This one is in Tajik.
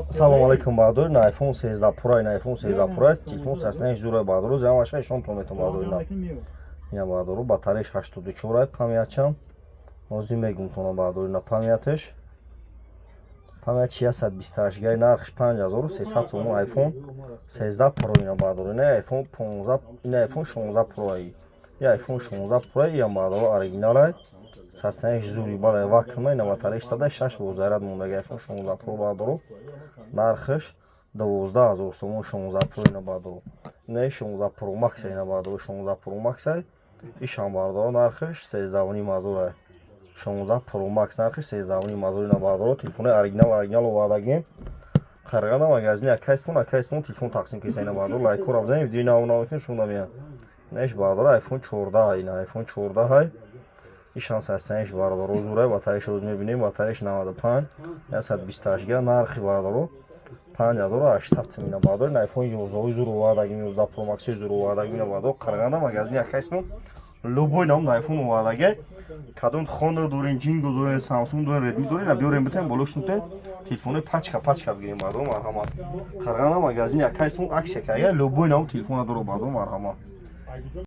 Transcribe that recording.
Салом алейкум, бардор. На iPhone 13 Pro, на iPhone 13 Pro, телефон 36 зура, бардор. Замаша ишон метон, бардор, ина. Ина, бардор, батареяш 84, памятчам. Ҳозир мегум тона, бардор, ина памяташ. Память 628 гай, нархш 5300 сомон, iPhone 13 Pro, ина, бардор. Ина iPhone 15, ина iPhone 16 Pro ай. Я iPhone 16 Pro я, бардор, оригинал ай. 36 зури бадай вакуум, ина батареяш 106 бо заряд мондаги, iPhone 16 Pro, бардор. Нархш 12 000 сомон, 16 Pro, ина, бардор. Ина 16 Pro Max, ина, бардор, 16 Pro Max ишам, бардор, нархш 13 500 ай. 16 Pro Max нархш 13 500, ина, бардор. Телефони оригинал, оригинал овардагем. Қарғана магазини Акайспон, Акайспон телефон тақсим кеса, ина, бардор. Лайкҳоро бизанед, видеои нав нав мекунем, шумо намеяд. Инаш, бардор, iPhone 14, ина iPhone 14 ай. Ишам 36, бардоро, зурай, батареяш рӯз мебинем, батареяш 95, 128 га, нархи, бардоро, 5800 сом, ина, бардор. Ин iPhone 11 зур овардагим, 11 Pro Max зур овардагим, ина, бардор. Қарғана магазини Акайспон любой нам iPhone овардаги. Кадом Honor дорен, Jingo дорен, Samsung дорен, Redmi дорен, на биёрем, битем, боло шунтен, телефони пачка пачка бигирем, бардор, марҳамат. Қарғана магазини Акайспон акция карда, любой нам телефона доро, бардор, марҳамат.